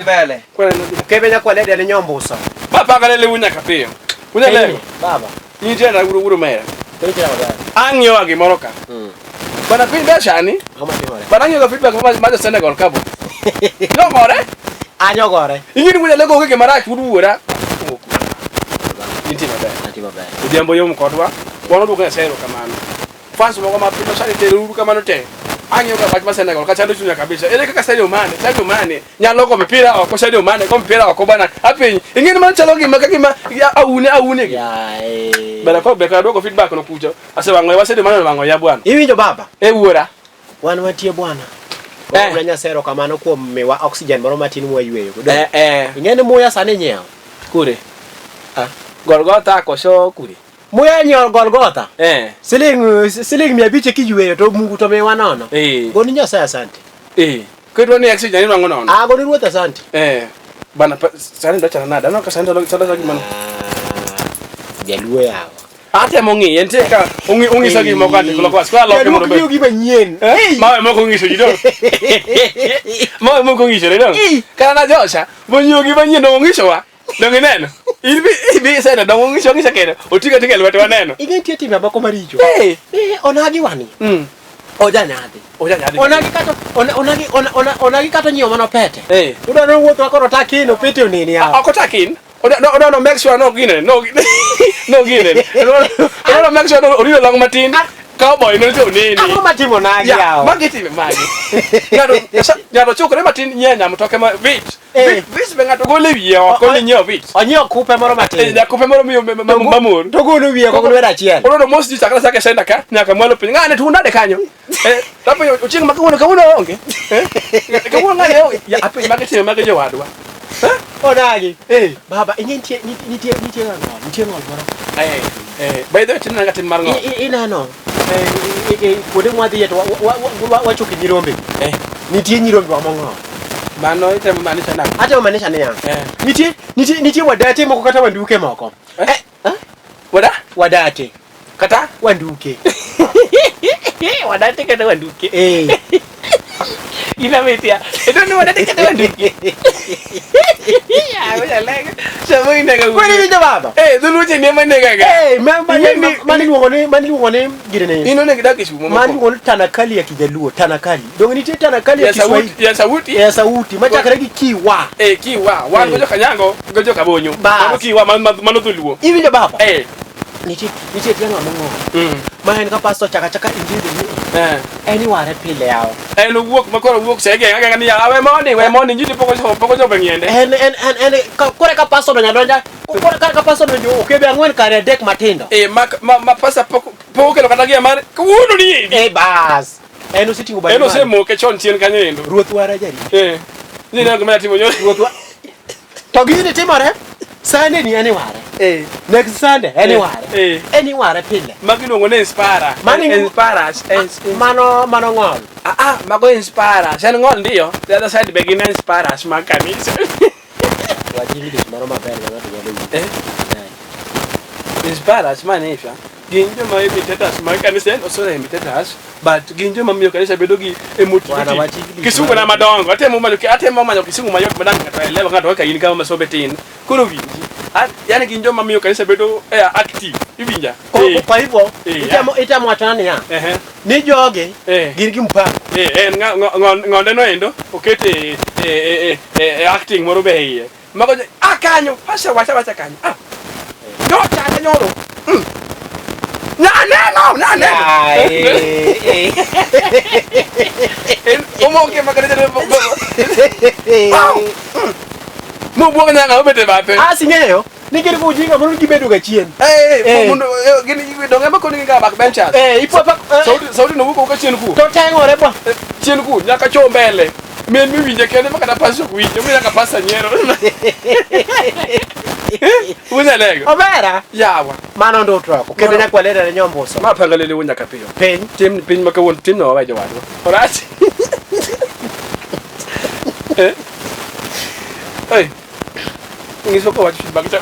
Mbele. Kebe nyakwalede ni nyombuso. Baba kalele unya kapiyo. Unya lego. Baba. Inje na guru guru mera. Koro maber. Ang'iyo gimoro ka. Bana piny besani. Ang'o matimore? Bana ang'iyo ga feedback ma jo Senegal ka bo. Nyogore. Anyogore. Ing'e ni wunya lego onge gima rach wuod wuora. Intie maber. Antie maber. Odhiambo yom kodwa. Wan waduoko Nyasaye erokamano. Fans moko ma piny sani tero uru kamano te. Ang'iyo ga wach ma Senegal ka chando chunya kabisa. Ere kaka Sadio Mane, Sadio Mane nyalo go mipira oko, Sadio Mane go mpira oko bana. Apenyi, ing'e ni mano chalo gima ka gima aune aune gi. Yae. Bana ko be ka duoko feedback no kucho. Asewang'o ya Sadio Mane owang'o ya bwana. Iwinjo baba? E wuora. Wan watie bwana. Eh. Gona Nyasaye erokamano kuom miwa oxygen moro matin mwayweyo. Eh eh. Ing'e ni muya sani inyiewo. Kure. Ah. Golgotha koso kure. Muya inyiewo Golgotha. Eh. Siling siling 500 kiyweyo to Mungu to miwa nono. Eh. Goni Nyasaye asante. Eh. Kidwa ni oxygen inwang'o nono. Ah, goni Ruoth asante. Eh. Bana sani ndo chalo nade? Aneno ka sani chalo chalo gima. Jaluo yawa. Atemo ng'iye, nitie ka ong'isa gik moko ati kolokwas, koro aloke mondo Jaluo obed. gima nyien. Eh? Mawe moko ong'iso ji dong. Mawe moko ong'isore dong. Kata na Josha, bonyiewo gima nyien dong ong'isowa. Dong ineno? In bi bi isene dong ong'iso ong'isa kendo. Oting'o ating'a e lwete waneno. Ing'e nitie timbe moko maricho. Eh. Eh, onagi wani. Oja nyadhi. Oja nyadhi. Onagi kata onagi onagi kata nyiewo mana pete. Eh. Udwa ni wuoth koro takin opete oneni yawa. Ok otakin. Odwa no make sure no gine, no no gine. Odwa no make sure no orito long matin. Cowboy no to nini. Ang'o matimo nagi Ya, yawa? magi time magi. Ng'ato ng'ato chokore matin nyiewo nyamtoke ma vit. Eh. Vit vit be ng'ato golo e wiye oko ni nyiewo vit. Onyiewo kupe moro matin. Eh, nyakupe moro miyo mamor. To golo wiye oko gi lwedo achiel. Onono mos ji chakre chake senda ka nyaka mwalo piny. Ng'ane to unade kanyo. Eh, tapenjo ochieng' ma kawuono kawuono onge. Eh, kawuono ng'ane onge. Ya apenjo magi time magi jowadwa. Eh? Onagi. Eh. Baba, ing'e nitie nitie nitie ng'ol, nitie ng'ol moro. Eh, eh, by the way tin nanga tim mar ng'ol. Ineno. Eh, kuonde mwadhiye to wachoke nyirombe. Eh. Nitie nyirombe wa mong'ol. Mano itemo maanisha nang'o? Atemo maanisha niya. Eh. Nitie nitie nitie wadate moko kata wanduke moko. Eh? Eh? Wada? Wadate. Kata? Wanduke. Wadate kata wanduke. Eh. Gina mitia. Ito ni wadate kata wanduke. Ya, wala lang. Sama inega. Kwani winjo baba? Eh, dholuo cha ni ema nega ga. Eh, ma ma mani luongo ni mani luongo ni gire ne. Ino ne gidak e Kisumo Mani luongo ni tanakali ya Kijaluo, tanakali. Donge nitie tanakali ya Kiswahili? Ya sauti. Ya sauti machakre gi kiwa. Eh, kiwa. Wan go joka Nyango, go joka Bonyo. Mano kiwa mano dholuo. Iwinjo baba? Eh. Nitie nitie tiang' mong'ol. Ma en ka pastor chaka chaka injili ni. Eh. En iware pile yawa. En owuok ma koro owuok sege ageng'a ni yawa we mondi we mondi injili pok ochopo pok ochopo e ng'iende. En en en en kore ka pastor donjo adonja kore ka pastor donjo okebe ang'wen kare adek matindo. Eh ma ma, ma pastor pok pok okelo kata gia mar kawuono ni endi. Eh bas. En oseting'o bade. En osemoke chon chien kanyo endo. Ruoth wara jarito. Eh. Ni neno gima timo nyoro. Ruoth wa To gini timore Sunday ni en iware. Eh. Next Sunday en iware. Eh. En iware pile. Magi iluongo ni inspirer. Mano inspirers. Mano mano ng'ol. Ah ah, mago inspirers. En ng'ol ndiyo. The other side be gin inspirers mag kanisa. Wach English moro maber ma ng'ato nyalo winjo. Eh? Inspirers maanisha gin joma imitators mag kanisa, en also imitators, but gin joma miyo kanisa bedo gi Bwana, wach emotivity. English Kisungu na madongo, atemo manyo kisungu mayot madang ng'ato elewa ng'ato kaka in kama masombe tin. Koro winji. Yani gin joma miyo kanisa bedo active. Iwinja? Kwa, kwa hivyo Eh, itemo itemo wachona niya Ehe. ni jogi Eh. gin gi mpango. Eh, en ng'onde no endo okete e, e, e, e, e acting moro be iye. Mago ah kanyo, ase wacha wacha kanyo. Ah. No chaka nyoro. Na neno, na neno. En omoke makare jere. Mo buok nyanga obet e bathe. Ah, sing'eyo ni gin gi ujinga moro gibedo ga chien. Eh, Eh. mondo gin donge ma koni ga backbenchers. Eh, ipo pa Sauti sauti no wuok ka chien ku. to teng'ore bwa. Chien ku nyaka cho mbele. Min miwinje kende ma kata pas ok winje, mi nyaka pas nyiero. Unyalego. Omera Yawa. mano ndutruok. Kendo Mano- nyaka walere ne nyombuso. Ma pangalele wunyaka piyo. Piny Tim piny ma kawuono tim no wawe jowadwa. Orach. Eh? Hey. Ngiso ko wach feedback cha.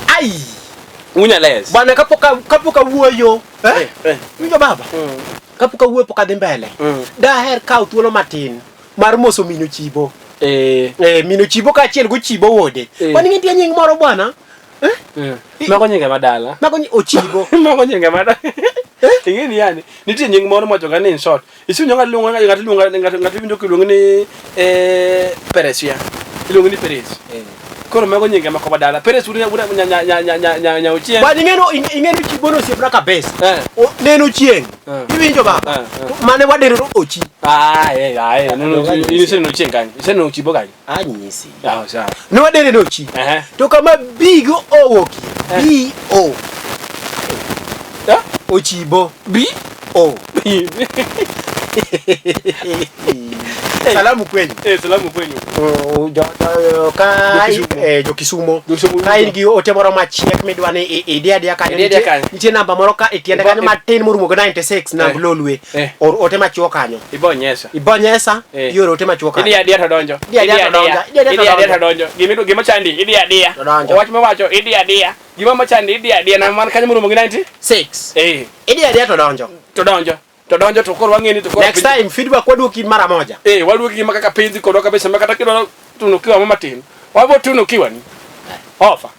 Ai! Unyales. Bwana kapok awuoyo. Eh? Eh. Winjo baba? Kapok awuoyo pok adhi mbele. Daher kawo thuolo matin mar moso min Ochibo. Eh. Eh, min Ochibo kaachiel gi Ochibo wuode. Eh. Kwani nitie nying moro bwana? Eh? Mago nyinge madala. Mago Ochibo. Mago nyinge madala. Ing'e ni yani nitie nying moro mowacho ni in short. Isiwinjo ng'ato luongo ng'ato luongo ng'ato ng'ato iwinjo kiluongo ni eh Peresia. Iluongo ni Perez. Koro mago nyinge moko madala. Perez wuod nya nya nya nya nya nya nya Ochieng. Bwana ing'eno ing'eno Ochibo no osiepna kabisa. Eh. Neno chieng'. Eh. Iwinjo baba? Eh, eh. Mane wadero Ochi. Ah, eh, ah, eh, no, no, iseneno Ochieng kanyo. Iseneno Ochibo kanyo. Anyisi. Ah, sawa. Ne wadere no Ochi. Eh. To kama B go owuokie. Eh. B O. Eh? Ochibo. B O. B. Salamu kwenyu. Eh, salamu kwenyu. Ka Jo-Kisumo. jo-Kisumo. Jo-Kisumo. Ka in gi ote moro machiek midwa ni idhi adiya kanyo. Idhi adiya kanyo. Nitie namba moro ka e tiende Ibo- kanyo matin morumo gi 96 namb Eh. Lolwe. Eh. Or ote machuok kanyo. Ibonyesa. Ibonyesa Eh. ioro ote machuok Idhi kanyo. adiya to donjo. Idhi adiya to donjo. Idhi adiya to Idhi adiya to donjo. Gima gima chandi idhi adiya. To donjo. Wach miwacho idhi adiya. Gima machandi idhi adiya namba man kanyo morumo gi 90. 6. Eh, Idhi adiya to donjo. to donjo. To donjo to koro wang'e ni to koro Next time feedback waduoki mara moja. Eh, waduoki gima kaka piny dhi kodwa kabisa ma kata kidwaro tuno kiwa mo matin. Wabo tuno kiwa ni. Ofa.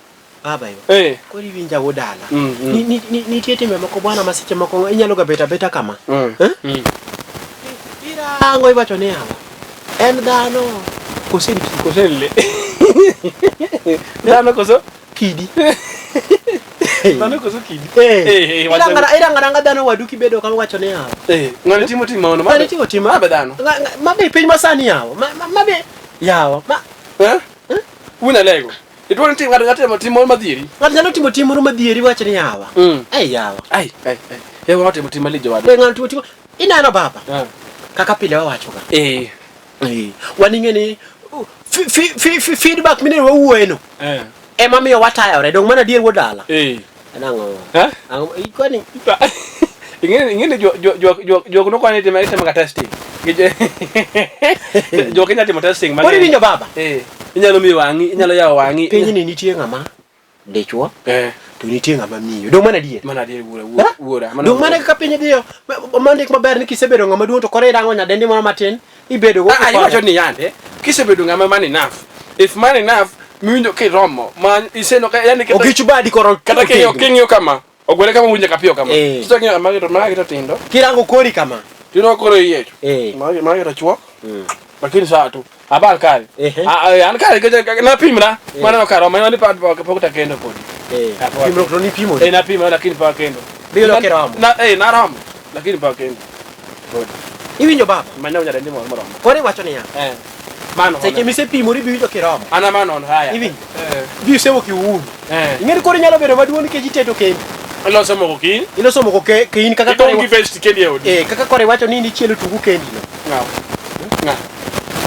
Baba yo. Eh. Koro iwinja wuod dala. Mm, mm. Nitie timbe moko bwana ma seche moko inyalo ga bet abeta kama. Mm. Eh? Mm. Irango iwacho ni yawa. En dhano kose en kidi? Koso en le. Dhano koso? Kidi. Dhano koso kidi. Eh. Eh, eh, wacho- Iranga ranga dhano wadu kibedo kama wacho ni yawa. Eh, ng'ani timo tim maono. Ng'ani timo tim Ma be dhano. Ma be piny masani yawa. Ma be yawa. Ma Eh? Una lego. Idwaro ni tim ng'ato ng'ato timo tim moro madhieri. ng'ato nyalo timo tim moro madhieri wacho ni yawa. Mm. Ei yawa. Ai, ai, ai. Yewa watimo tim malich jowadwa. Be ng'ato timo tim ineno baba Ah. kaka pile wawacho ga. Eh. Eh. Wan ing'e ni feedback mineno wawuoye no Eh. ema miyo watayore dong' mana adier wuod dala. Eh. Nang'o? Eh? Ang'o? Kwani Ing'e ing'e jo jo jo jo jo no kwani timo itimo ka testing. Jo Kenya timo testing koro iwinjo baba? Eh. Inyalo miyo wang'i, inyalo yawo wang'i. Pinyni nitie ng'ama dichuo Eh. to nitie ng'ama miyo. Dong' mana adier. Mana adier wuora, Eh? wuora. Dong' mana kaka piny dhiyo mondik maber ni kisebedo ng'ama duong' to koro irango nyadendi moro matin ibedo go. Ah, iwacho ni yande kisebedo ng'ama man enough. If man enough, miwinjo kiromo, ma iseno ka yani kata Ogichu badi koro kata king'iyo otegno. king'iyo kama, ogwere kama winjo kapiyo kama. Eh. Kichako ng'iyo magi to magi to tindo. Kirango kori kama. Tino koro iyiecho. Eh. Magi magi to chuok. Lakini saa tu. Abal kare. Ehe. Ah, ah, an kare kecha napimra. Mano karo, mano ni pad pok ta kendo podi. Eh. Ah, pok. Pimruok to nipimo. Eh napima lakini pok kendo. Biro kiromo. Na eh naromo. Lakini pok kendo. Podi. Iwinjo baba? Manya nyadendi moro moromo. Koro iwacho niya. Eh. Mano. Seche misepimori biwinjo kiromo. Ana mano haya. Iwinjo? Eh. Bi isewuok iun. Eh. Ing'e ni koro inyalo bedo maduong' nikech itedo kendi. Iloso moko kiny. Iloso moko ke ke in kaka koro Idong' gi vest kendi e odi. eh kaka koro iwacho ni nichielo tungu kendi no. Ng'aw. Ng'aw.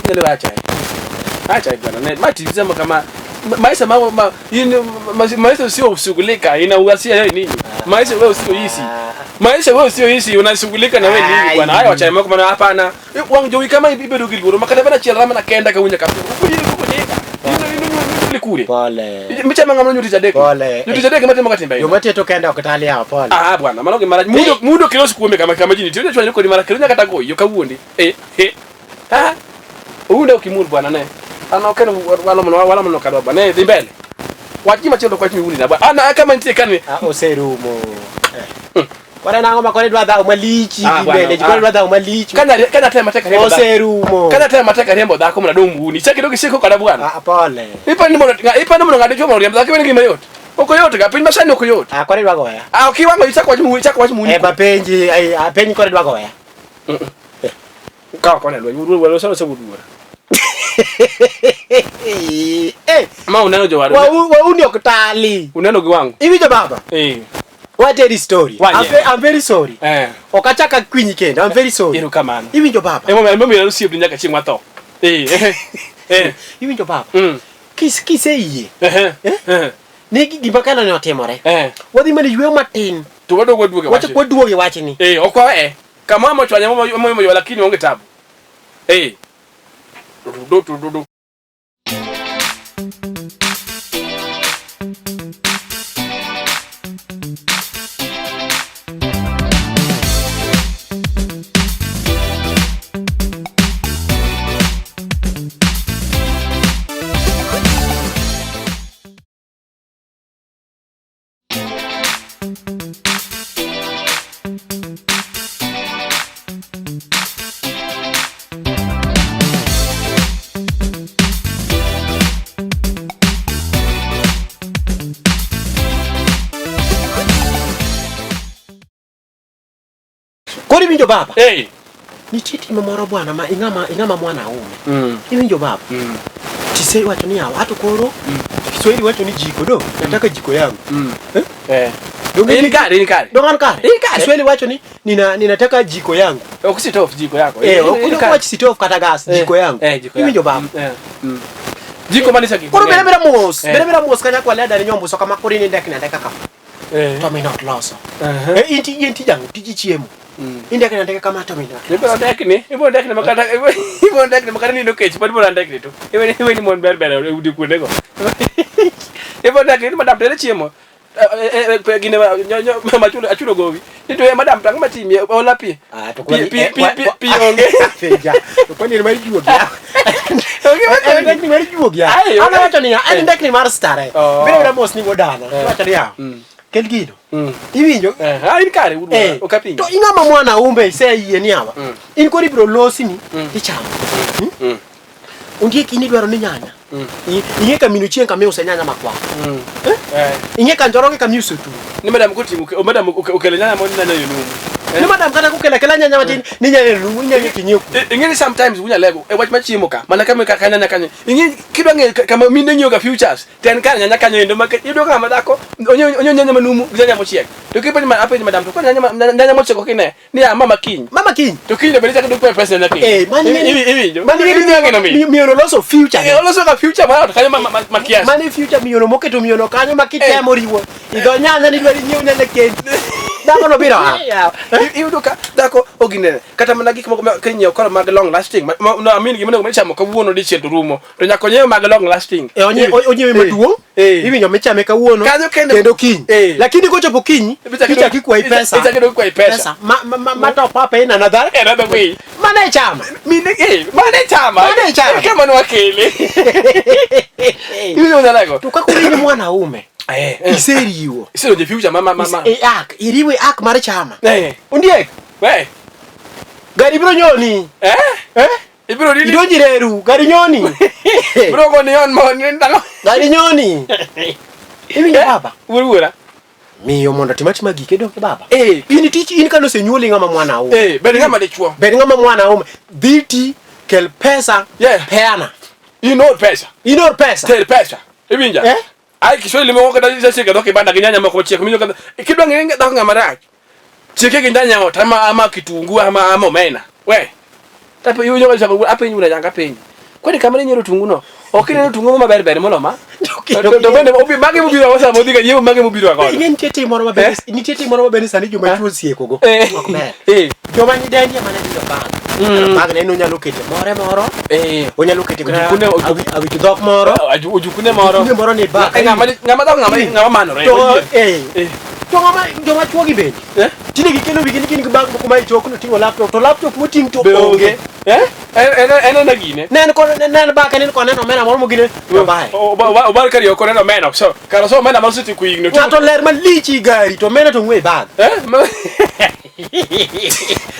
Inyalo wacho ai. Acha ai bwana. Ne ma TV sema kama maisha ma in maisha sio kushughulika ina uasia wewe nini? Maisha wewe sio hisi. Maisha wewe sio hisi unashughulika na wewe nini bwana? Haya wacha mako maana hapana. Wang jowi kama ibedo gi luoro makata bana chiel rama na kenda ka winja kapiro. Ukuri ukuri. Ino ino ino kure. Pole. Michama ng'ama nyuti chadek. Pole. Nyuti chadek matimo katimbe. Joma teto kende ok tal yawa pole. Ah bwana, mano gima rach. Mudo mudo kilos kuome kama kama jini. Tiyo chwanyo kodi mara kelo nyaka tago yo kawuondi. Eh eh. Ah. Uunde okimur bwana ne. Ana okeno walo mono walo mono kadwa bwana. Ne dhi mbele. Wach gima chielo kwach miwundi na bwana. Ana kama nitie kani. Ah, oserumo. Eh. Koro nang'o ma koro idwa dhawo malich Ah, idhi bwana, mbele ji ah. koro idwa dhawo malich. Kanya tema tek riembo dhako. Oserumo. Kanya tema tek riembo dhako mondo adong muuni. Chak idog isiko kada bwana. Ah, pole. Ipani mondo ipani mondo ng'ato dichuo mondo oriemb dhako iweni gima yot. Ok oyot ga piny masani ok oyot. Ah, koro idwa goya. Ah ok iwang'o ichak wach muuni ichak wach muuni. Eh, bapenji, ai apenji koro idwa goya. Kaw kone lweny. Wuod wuod wuod wuod wuod. Eh, Ma uneno jowadwa. wauni ok tali. Uneno gi wang'u. Iwinjo baba? Eh. Wateri story. Wanye. I'm very sorry. Eh. Ok achak akwinyi kendo. I'm very sorry. Erokamano. Iwinjo baba? Emomiyo emomiyo an osiepni nyaka chieng' matho. Eh. Eh. Iwinjo baba? Mm. Kis kiseyie Eh. Eh? Eh. ni gima kalo ne otimore. Eh. Wadhi mana yweyo matin. To waduogo waduogo e Wachak wachni. waduogo e wachni. Eh, ok wawe. Kama mochwanya moyo lakini onge tabu. Eh. Du du du du. Koro iwinjo baba? Eh. Nitie tim moro bwana ma ing'ama ing'ama mwanaume. Mm. Iwinjo baba? Mm. Tise wacho ni yawa ato koro Kiswahili wacho ni jiko do. Nataka jiko yangu. Mm. Eh? Eh. Donge In kare, in kare. Donge an kare? In kare. Kiswahili wacho ni ninataka jiko yangu. Ok sitof jiko yako. Eh, In- in ok kare. wach sitof kata gas, Eh, jiko yangu. Eh, jiko yangu. Iwinjo baba? Mm, eh. Mm. Jiko manisa gik Koro mang'eny. bere bere mos, Eh. bere bere mos kanya kwa leda ni nyombo so kama koro in ndek ndeka kama. Eh. To min ot loso. Aha. Eh, in ti in tijang tiji chiemo. Mm. Indek ndeka kama to min ot. Ibiro ndekni, ibiro ndekni makata ibiro ndekni makata nindo kech, pod ibiro ndekni to. Iwe iwe ni mon ber ber e udi kuondego. Ibiro ndekni ni madam tere chiemo. Eh, eh, gine nyo nyo machulo achulo gowi. Ni to madam tang matimie ola pi. Ah, to Pi kwani pi pi pi pi onge. Penja. To kwani en mar juogi. Onge En ndekni mar juogi. Ai, An awacho niya, en Eh. ndekni mar starehe. Oh. Bere bere mos ni godana. Eh. Iwacho niya, Mm. kel gino. Mm. Iwinjo? Eh, ah in kare wuod Eh. ok apingi. To ing'ama mwanaume iseyie ni yawa. Mm. In koro ibiro losini Mm. tichamo. Mm. Ondiek in idwaro ni nyanya. Mm. Ing'e ka mino chieng' kama iuse nyanya makwar. Mm. Eh? Eh. Ing'e ka Njoroge kama iuse otungu. Ni madam koting'o madam okelo nyanya mo nyanya yo numu. Eh. Ni madam kata kokelo akela nyanya matin ni nyanya numu inyalo kinyiew kuno. Ing'e ni sometimes unyalego e wach mar chiemo ka mana kama kaka nyanya kanyo. Ing'e kidwa ng'eyo kama mine ng'iyo ga futures to en kar nyanya kanyo endo ma iyudo ka ng'ama dhako onyiewo onyiewo nyanya manumu gi nyanya mochiek. To kipenjo ma apenjo madam to koro nyanya nyanya mochiek ok ine ni ya mama kiny. Mama kiny. To kiny to bende ichako dwoko pesa nyanya kiny. Eh, mani Iwinjo. Mani Iwinjo ng'eno mi. miyono loso future. Eh, oloso ga future mar ot kanyo ma kiasi. Mani future miyono moketo miyono kanyo ma kitemo riwo. Idho nyanya ni dwaro nyiew nyanya kendi. Dhako no biro a. Iyudo ka dhako oginene kata mana gik moko ma kinyiewo koro mag long lasting no, I mean gima onego ichamo kawuono dichiel to rumo to nyaka onyiew mag long lasting. E onyiewe maduong'. Eh. Iwinjo michame kawuono. Kanyo kende- Kendo kiny. Eh. Lakini kochopo kinyi, ichako ikwayi pesa. Ichako ikwayi pesa. Pesa. Ma top up in another. Another way. Mane e chama. Mine eh mane chama. Mane chama. Kama nwakele. Iwinjo nyalego. To ka koro in mwanaume, Eh. eh. iseriwo. Isedonjo e future ma. E ak, iriwe ak mar chama. Eh. Ondiek, We. gari biro nyoni. Eh? Eh? Ibiro nini? Idonji reru, gari nyoni. Ibiro go ni on mo ni ndalo. Gari nyoni. Iwinjo baba? Wuor wuora. Miyo mondo tim atima gike donge baba. Eh. In tich in kane osenyuoli ng'ama mwanaume. Eh, bed ng'ama dichuo. Bed ng'ama mwanaume. Dhi ti, kel pesa, Yeah. peana. In or pesa. In or pesa. Ter pesa. Iwinja? Eh? Ai Kiswahili moko kata isechiko dhok kibanda gi nyanya moko chiek minyo kata kidwa ng'e dhok ng'ama rach. Chieke gi nyanya ot ama kitungu ama omena. We. Tapo iwinjo ka chako apenj una nyaka penj. Kwani kama ne nyiero otungu no? Ok ineno otungu maber ber molo ma? To bende obi mage mobiro go sama odhi ka nyiewo mage mobiro godo. Ing'e nitie tim moro maber, Eh? nitie tim moro maber sani joma chuo osieko go. Eh. Ok ber. Eh. Joma nyidendi ema ne dhiga bag. Bag ne en onyalo kete more moro, Eh. onyalo kete kata Ojukune- awich dhok moro. Ojukune moro. Ojukune moro ni bag. Eh, ng'ama dhako ng'ama manore. To eh. Eh. To ng'ama joma chuo gi bende. Eh? Tinde gikelo wigi ni gin gi bag moko ma e chokno ting'o laptop to laptop moting' to Be onge. onge. Eh? En en gine. Ne en kod ne en bag ne en kod neno omena moro mogine to bae. Obar kari ok oneno omena. So, kar so omena mar osetieko higni. Ng'ato ler malich i gari to omena to ng'we e bag. Eh?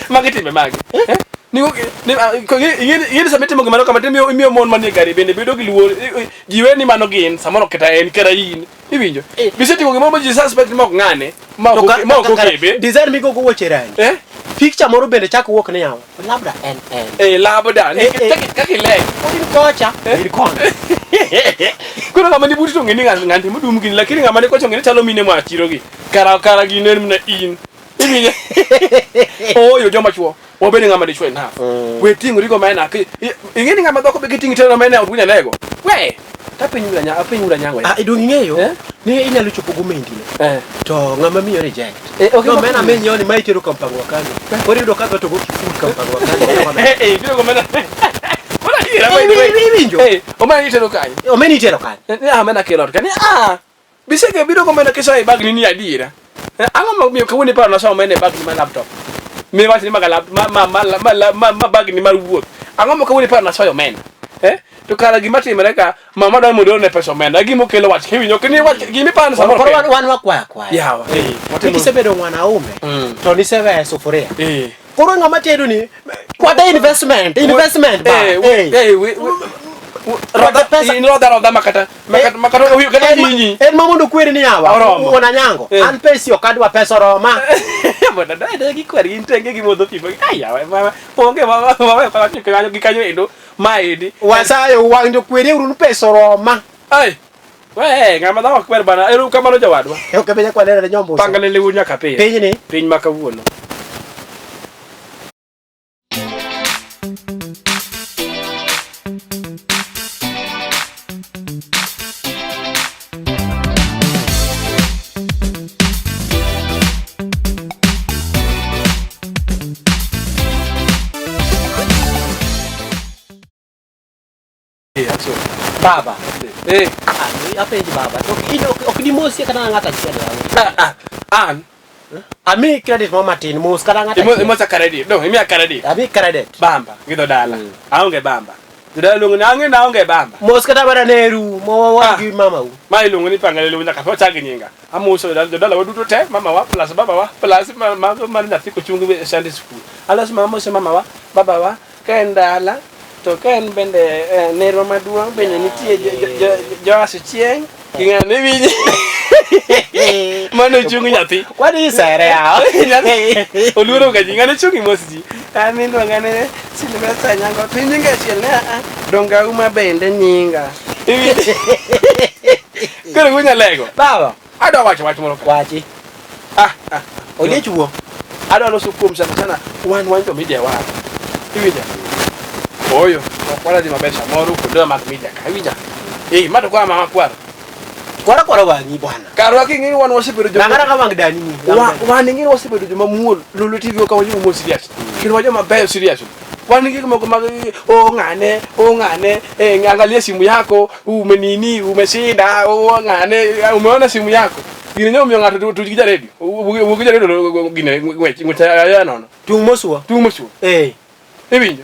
Magi timbe magi. Eh? Ing'e ni sama itimo gimano kama to imiyo mon manie gari bende bedo gi luor. Ji we ni mano gin, samoro kata en kata in. Iwinjo? Eh. Bisetimo gimoro ma ji suspect ma ok ng'ane, ma ok okebe. Design migogo wuoche rangi. Eh? Picture moro bende chak wuok ni yawa. Labda en en. Eh, labda. Eh, eh. Kaka ileny. In kocha, in koni. Koro ng'ama ni buti to ng'e ni ng'anti modum gini, lakini ng'ama ni kocha ong'e ni chalo mine moa chiro gi. Kara kara gini en mana in. Iwinjo? Ooyo joma chuo. Wabed ng'ama dichuo enough. We ting'ori go mena. Ing'e ni ng'ama dhako be kiting'i tero mena ok winya nego. We. Ta piny ura nya, piny ura nyango. Ah, idong ing'eyo Eh? ni inyalo chopo gomendi no. Eh. To ng'ama miyo reject. Eh, ok, No, ok. mena menyiewo ni ma itero kampango wa kando. Koro iyudo ka dhoto go kiful kampango wa kando. Eh, eh, biro go mena. Mana adiera, by the way. Iwinjo? Eh, omena itero kanye? Omena itero kanye? Ni omena kelo ot kanye? Ah. Bisege biro go mena kisa e bag ni ni adiera. Eh, Ang'o momiyo kawuono iparo na somo omena e bag ni mar laptop? Mi wach ni maga lap ma ma ma ma ma, ma, ma bag ni mar wuoth. Ang'o ma kawuono iparo na soyo omena? Eh? To kara gima timore ka mama dwa mondo orne pesa omenda. Gima okelo wach kiwinjo ok ni wach gima iparo samoro. Koro wan wakwaya akwaya. Yawa. Eh. Ni Watimo. kisebedo mwanaume to niseweyo sufuria. Eh. Koro ng'ama tedo ni kwata investment, investment ba. Eh, Eh. eh, we Rodha pesa. In rodha rodha makata makata makata kata nyinyi. En ma mondo kweri ni yawa. Oromo. Wuon Anyango. Eh. An pesi ok adwa pesa oroma. Bwana dada gikwar gin tenge gimodho pi. Ai yawa mama onge mama mama kwa kanyo gi kanyo endo maedi. Wasayo wang' jo kweri uru ni pesa oroma. Ai. We ng'ama dhako kwer bana ero kamano jawadwa. Ok be nyakwalera ne nyombo. Pangane lewu nyaka piny. Piny ni Piny ma kawuono. baba. Eh, Ah, apenji baba. To in ok dimosie kata ng'ato achiel yawa. ah, ah, an Ami credit mo matin mos kata ng'ato achiel. imosa credit. No, imiya credit. Ami credit. Bamba, gi dho dala. Aonge bamba. Jodala luongo ni ang'e na aonge bamba. Mos kata mana neru mo Ah. wan gi mamau. Ma iluongo ni pangale luongo nyaka ochak gi nyinga. Amoso jodala jodala wa duto te, mama wa plus baba wa plus ma ma ma nyathi kochung e Sunday school. Alos mama mose mama wa, baba wa, ka en dala to ka en bende eh, nerwa maduong' bende nitie Joas Ochieng' gi ng'ane winji. Mano chung nyathi. Kwani isere yawa. Nyathi oluoro ga ji ng'ane chung imos ji. An iluonga ni Silvester Nyango. To nyinga achiel ne a donga uma bende nyinga. Iwinjo? Koro wunya lego. Baba, Adwa wacho wach moro ka. wachi. Ah, ah. Oliech wuo. Adwa loso kuom sana sana wan wan jo media wa. Iwinja? Oyo, ok wadhi maber samoro kuonde mag media ka. Iwinja? Eh, ma to kwa mama kwaro. Kwara kwara wang'i bwana. Karwa king'e ni wan wasebedo joma Nang'ara ka wang' dani ni. Wan ing'e ni wasebedo joma muol Lulu TV ok wajoma muol serious kendo wajoma beyo serious wan gi gik moko mag oh ng'ane oh ng'ane eh, angalia simu yako umenini umeshinda oh ng'ane eh, umeona simu yako gini nyo miyo ng'ato tuch gi jaredio wuog gi jaredio gine ng'wech ng'wech aya nono Tung' mosuo. tung' mosuo Eh. iwinjo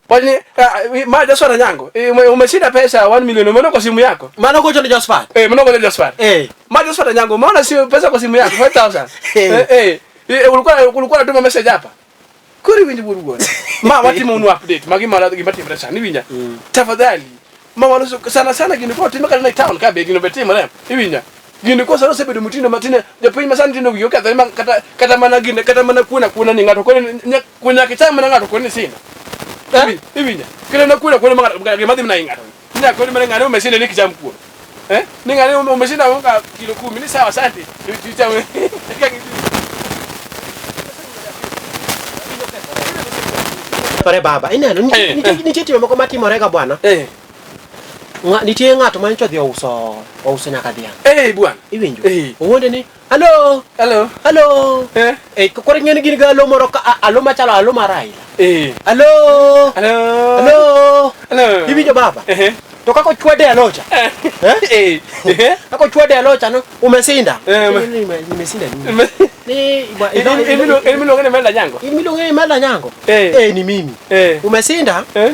wachni ah, ma Joshua Nyango eh, umeshinda pesa 1 million umeona kwa simu yako Mano gocho ne Josephat. eh mano kwa Joshua Eh. Ma Joshua Nyango umeona si pesa kwa simu yako 5000. Eh. Eh eh Eh, ulikuwa unatuma message hapa. Kuri winji buru bwana. Ma watimo unu update magi mara gima timre sani winja. Tafadhali. Ma waloso sana sana gini ko timre kata na town ka be gino be timre. Iwinja. Gini ko sana osebedo mutindo matine jopiny ma sani tindo wiyo kethore ma kata kata mana gine kata mana kuona kuona ni ng'ato kone kuona kicham mana ng'ato kone sina. Eh? Iwinja. Kendo na kuona kuona ma gima dhi mana ng'ato. Nya kone mana ng'ane umeshinda ni kicham kuon. Eh? Ni ng'ane umeshinda unga kilo 10 ni sawa asante. Kicham. Tore baba. Ineno Eh, nitie timbe moko matimore ga bwana. Eh. Nitie ng'ato ma nyocha odhi ouso ouso nyaka dhiang'. Eh bwana. Iwinjo? Eh. Owuonde ni, "Hello, Hello. hello." Eh. Eh, koro ing'e ni gin ga alo moro ka alo machalo alo mar Raila. Eh. Hello. Hello. Hello. Hello. Iwinjo baba? Eh. To kaka ochwade alocha. Eh. Eh? Eh. Eh. Kaka ochwade alocha no, umesinda. Eh, Ni Nimesinda nini? Ni Emiluongo ni Melda Nyango. In miluongo ni Melda Nyango? Eh. Eh, ni mimi. Eh. Umesinda? Eh.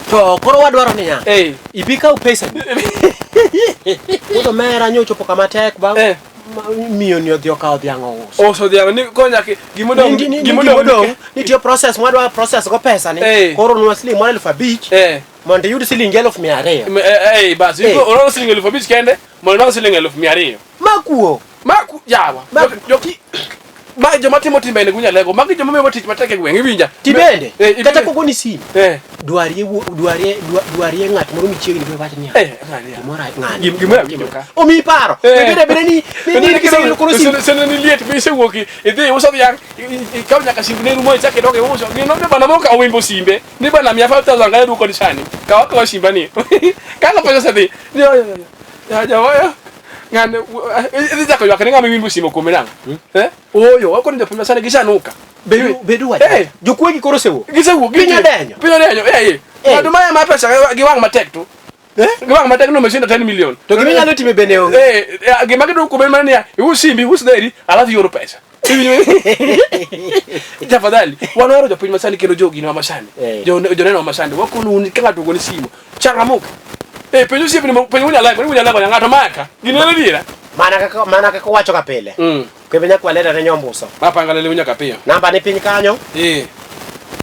To koro wadwaro niya. Eh. Ibi kaw pesa ni. Wuod omera nyocha ochopo kama tek ba Eh. miyo ni odhi okawo dhiang' ouso. Ouso dhiang' ni konya gimodong' Gimodong' nitie process mwadwa process go pesa ni. Eh. Koro nwa siling moro 5,000 Eh. mondo iyud siling 200,000. Eh, bas. Eh. Oromo siling 5,000 kende mondo inwang' siling 200,000. Ma kuo. Ma ku yawa. Ma- Jo Ma joma timo timbe ne gunya lego. Magi joma miyo tich matek e gweng' iwinja. Tibende Eh, kata kogoni simu Eh. dwarie dwarie dwarie ng'at moro michiegni go wach niya. Eh, ng'ani. Gimoro ng'ani. Gimoro awinjo ka. Omiyi paro. Eh. Bede bede ni ni ni kisewinjo koro simu. Sene ni liet be isewuok idhi iuso dhiang' ikaw nyaka simb ne rumo ichak idok iuso. Gino ni bana moko owimbo simbe. Ni bana miya 5000 kae duoko ni sani. Kaw akawa simba ni. Kaka pesa osedhi. Ni ya jawoyo. Ng'ane idhi chako ywak ni ng'ama iwimbo simo kuome nang'o? Eh? Ooyo, wako ni jopiny masani gisanuka. Bedu bedu wach. Eh. Jokuogi koro osewuok. Gisewuok. Piny odenyo. Piny odenyo. Eh. Eh. Ng'ato maya ma pesa gi wang' matek to. Eh? Gi wang' matek no meshinda 10 million. To gima inyalo timo bende onge. Eh, eh, gima gidwaro kuome mana niya, ius simbi, ius dheri, alafu ioro pesa. Tafadhali, wan wahero jopiny masani kendo joginwa masani. Eh. Joneno masani, wakono un ka ng'ato ogoni simu, changamuka. Eh, penj osiepni, penj wuon Alego, ni wuon Alego ng'ato maka. Gini en adiera. Mana kaka wacho ka pile. Kwembe nyakwaleta ne nyombuso. Mapanga lele nyaka piyo. Namba ni piny kanyo. Eh.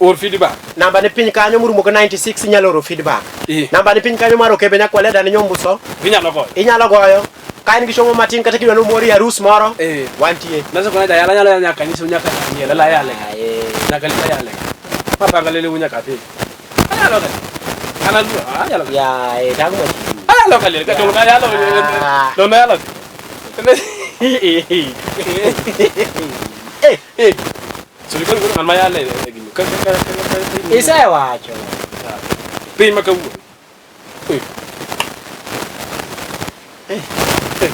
Or feedback. Namba ni piny kanyo morumo gi 96 inyalo oro feedback. Eh. Namba ni piny kanyo mar Okebe nyakwaleta ne nyombuso. Inyalo goyo. Inyalo goyo. Ka in gi somo matin kata kidwa nomori arus moro. Eh. Wantie. Nasa kuna jayala nyalo nyaka nyiso nyaka nyela la yale. Eh. Nyaka lila yale. Mapanga lele nyaka piyo. Anyalo ka. Ana lu, anyalo ka. Ya, eh, tangu ma. Anyalo ka lele, ka to na yalo. Ah. To na yalo. Eh, Eh. So liko liko man mayale gini. Ka ka ka ka. isewacho. Piny ma kawuono. Eh. Eh. Eh.